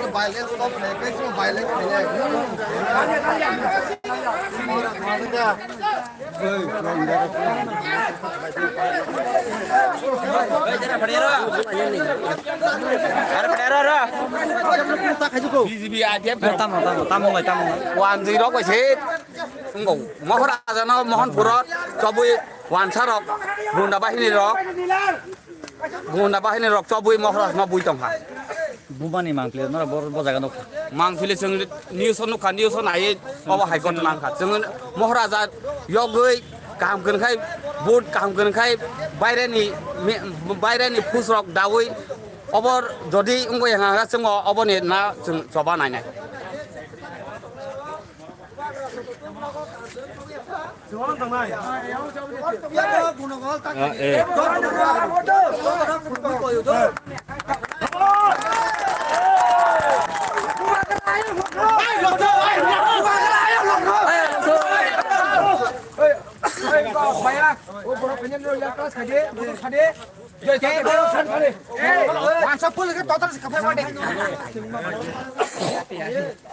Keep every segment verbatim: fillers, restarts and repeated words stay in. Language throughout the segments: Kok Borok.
Violence stop, violence. Tamo, tamo, tamo, tamo. Wanjwi rok bai se wngkho. Mohor Raja no Mohonpur o chobwi wansa rok, gunda bahini rok, gunda bahini rok chobwi Mohoraj no bui tongkha. Bumani mangpili norok bo, bo jaga nukha. Mangpili chwng news o nukha, news o naiwi obo hai kotor nangkha. Chwng Mohoraj yogwi kaham kwrwngkhai, vote kaham kwrwngkhai, baireni me-, baireni phus rok dawi obor jodi wngwi hwnka hwnka chwng oboni na chwng choba nainai.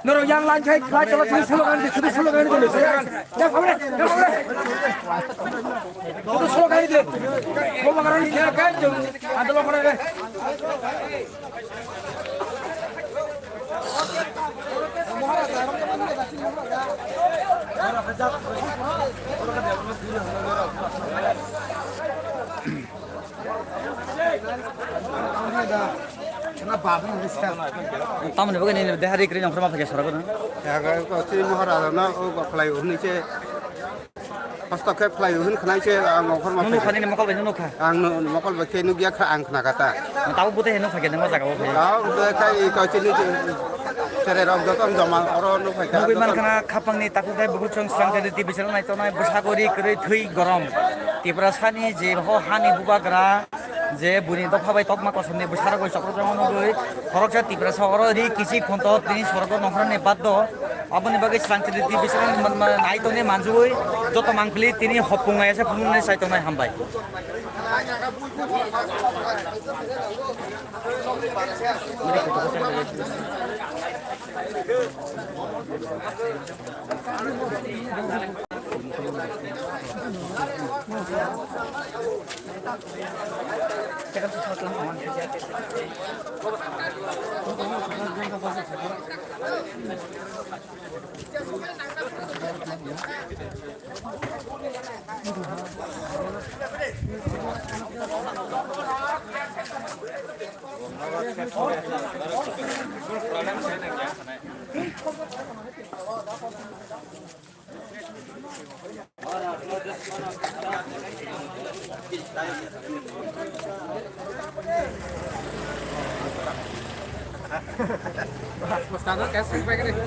Norok yang line khai khai chala sini slogan di, sini slogan di, slogan. Ya, phamre, ya, phamre. Sini slogan di. Mau makan ini ya, kan? Ada lo mana? Tamoni bagwi nini deha ri kwrwi nongkhorma phaikhe sorok no. Yaga ko twi Maharaj no o go khlai hwnwi se. Hosto khe khlai hwn khwnai se ang nongkhorma. Nunu phaikhe. Khani ni mokol bai nunu kha. Ang no mokol bai khe nugya kha ang khna kata. Tabo bute heno phaikhe nang o jaga o phai. Tabo bute khai ko tini sere rok joto joma oro nuk phaikha. Nugwi man khana khapang ni takhuk khai bukuchung srang khe T V channel nai tonai bwsa gori kwrwi thwi gorom. Tiprasani je ho hani bubagra. Je buini dopha bai tokma kosom ni bwsarok bai chokrokrokma nugwi khoroksa Tiprasa oro ri kichik phonto tini sorok nongkhorni baddo. Aboni bagwi Srangchili T V channel man, man, nai tongni manjui joto mangpili tini hopung nai ase phunuknai chai tongnai hambai.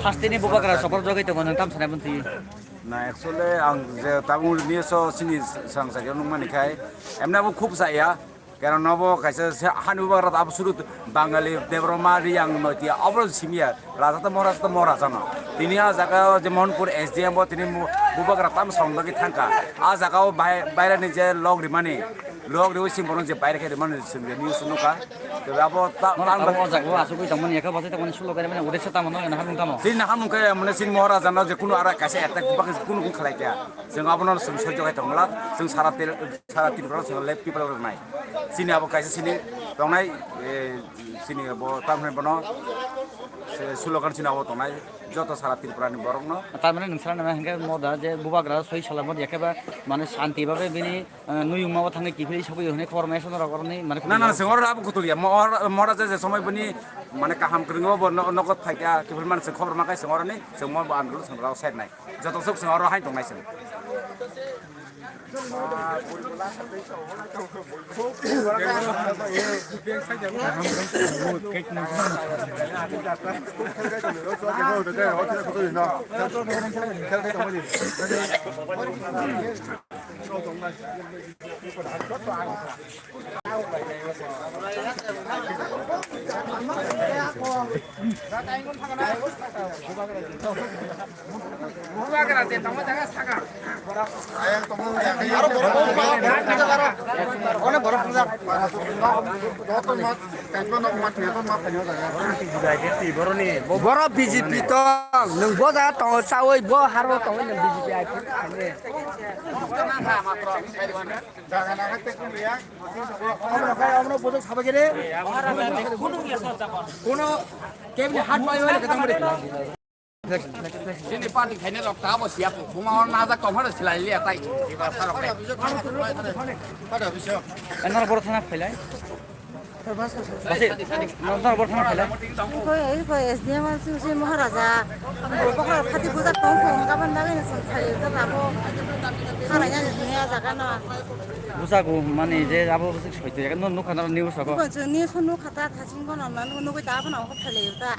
Hasteni bubagra sopor jogoi tongo, nwng tam sanai mantwi. Na, actually, ang je tabuk niya so sini sang sa nung mani khai, emna bo khub sa ya. Karon nobo kaisa se hani bubagra abo suru Bangali, Debbarma, Riyang, Noitia, abo simiya. Raja to Maharaja to Maharaja no. Tini a jaga o je Mohanpur S D M bo tini mu-, bubagra tam song dagi thangka. A jaga o bai-, bairani je log rimani, log riwi sim bono je baire khe rimani sim je news nukha. Tebe abo ta-, Maharaja tang abo o jaga o asugwi tongmani, ekha bachai tongmani, sulo gari mani, odeksa tamo no, ena hamung tamo. Tini na hamung khe mane sini Maharaja no je kunu ara kaisa attack bak kunu kunu khlai kya. Chwng abono chwng sojjo khai tongla. Chwng sara tel-, sara Tripura chwng left people rok nai. Chini abo kaisa chini tongnai, eh, chini abo tam hwnwi bono Slogan sina o tongnai joto sara Tripura ni borok no. Tamani nungsra nana hingke moda je bubagra soi salamot yakeba mane shanti babe bini, eh, nuyung ma o thangwi kiphilwi sogwi hwnwi khobor maya sono rok oroni mane. Na, na, sengor abo kutulia. Mo-, or-, mora je, je somoi bini mane kaham kwrwngwi bo no-, nogo phaikha kiphilwi mane seng khobor makai sengor ni seng mo bo andro seng rok side nai. Joto sok seng oro hai tongnai seng. Borok B J P tong, nwng bo jaga tongo chawi, bo haro tongo nwng B J P ai. Kono kemni hat pai wale katang bari. Chini party khaina rok ta bo siya ko. Buma or na jak tong hore silai liya tai. Iba sarok kai. Enor boro thana phailai. Basi, enor boro thana phailai. Iko, iko S D M sing sing Maharaja. Bokra khati bujak tong tong gaban bagwi sing khai ta abo. Khalai ya ni ya jaga no. Bujago mani je abo soi to ya no nukha na news ko. Iko chini so nukha ta thasing bono na nugwi ta bono khalai ta.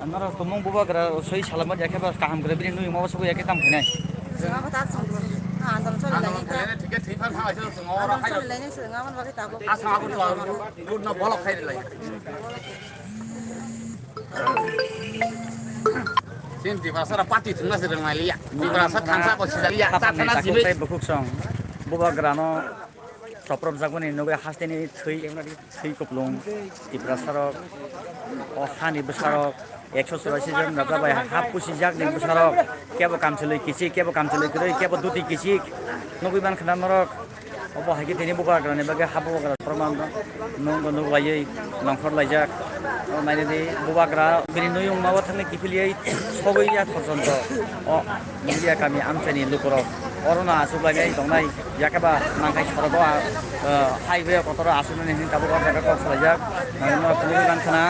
Norok tumung bubagra soi salama ya khe ba kaham kwrwi bini nuyung ma sugwi ya khe tam khainai. Jwng abo ta chwng andam choli lai ta. Thik thik phan ha chwng oro. Andam choli lai ni chwng abo bagwi ta bo. Asa abo to good no bolok khai lai. Sin Tiprasa ra party thwngna se rwngnai liya. Tiprasa thansa ko sida liya. Ta thana sibi. Bukhuk song bubagra no. Chopropjakmani nugwi hasteni thwi, thwi kuplung Tiprasarok, o hani bwsarok, ekso churashi jon rajak bai hap pusijakni bwsarok, kebo kamchwlwi kichik, kebo kamchwlwi kwrwi, kebo duti kichik, nugwi mankha na norok. Obo hai khe tini bubagrani bagwi ha bubagra proman nungbo nuglaiwi nongkhor laijak. O nainani bubagra bini nuyung ma o thangwi kiphilwi sogwi ya porjonto. O Media kami amchaini lukurok orono achuk lainai tongnai, yakhe ba nangkhai sorogo, ah, highway kotoro achuknani hwnwi tabuk o jaga kok salaijak, norok phunugwi mankha na.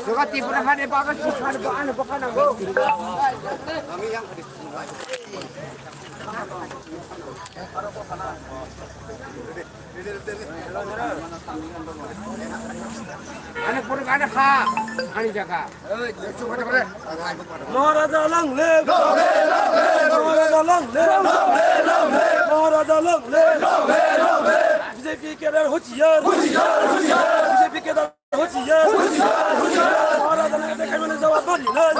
Joga Tripura hani baga sikhan bo ani bokha nango. Ani pura gana kha, ani jaga. Maharaja long live! Maharaja long live! Maharaja long live! B J P cadre hushiyar! B J P cadre hushiyar! Maharaja ne attack khaimani jawab mari nai!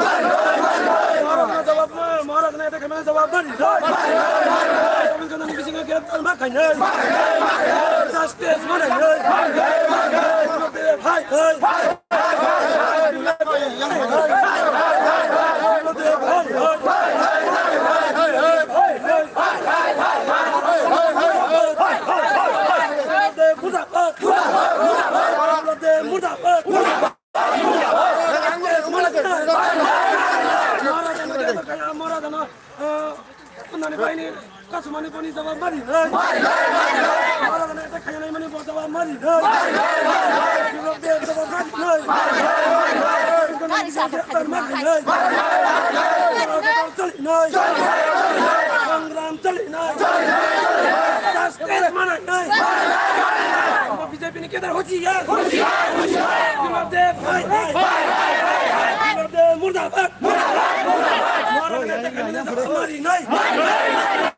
Maharaja ne jawab ma-, Maharaja ne attack khaimani jawab mari nai! Sabin kanani bisingo greptar ma khainai! Justice ma nai nai! Hai, hai! Nani baini kasumani boni jawab mari nai. Mari nai, mari nai. Mara gana eta khayana mani bo jawab mari nai. Mari nai, mari nai. Bibak de jawab mari nai. Mari nai, mari nai. Mari nai, mari nai. Mari nai, mari nai. Sangram chali nai. Chali nai. Justice manai nai. Mari nai, mari nai. B J P ni cadre hushiyar. Hushiyar, hushiyar. Bibak de bhai, bhai. Bhai, bhai, bhai, bhai. Bibak de murdabad. Murdabad, murdabad. Mara gana eta khayana mari nai. Mari nai, mari nai.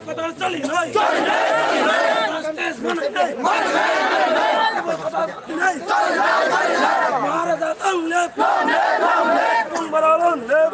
Kotor chali nai. Justice manai nai. Maharaja long live. Tongmara long live.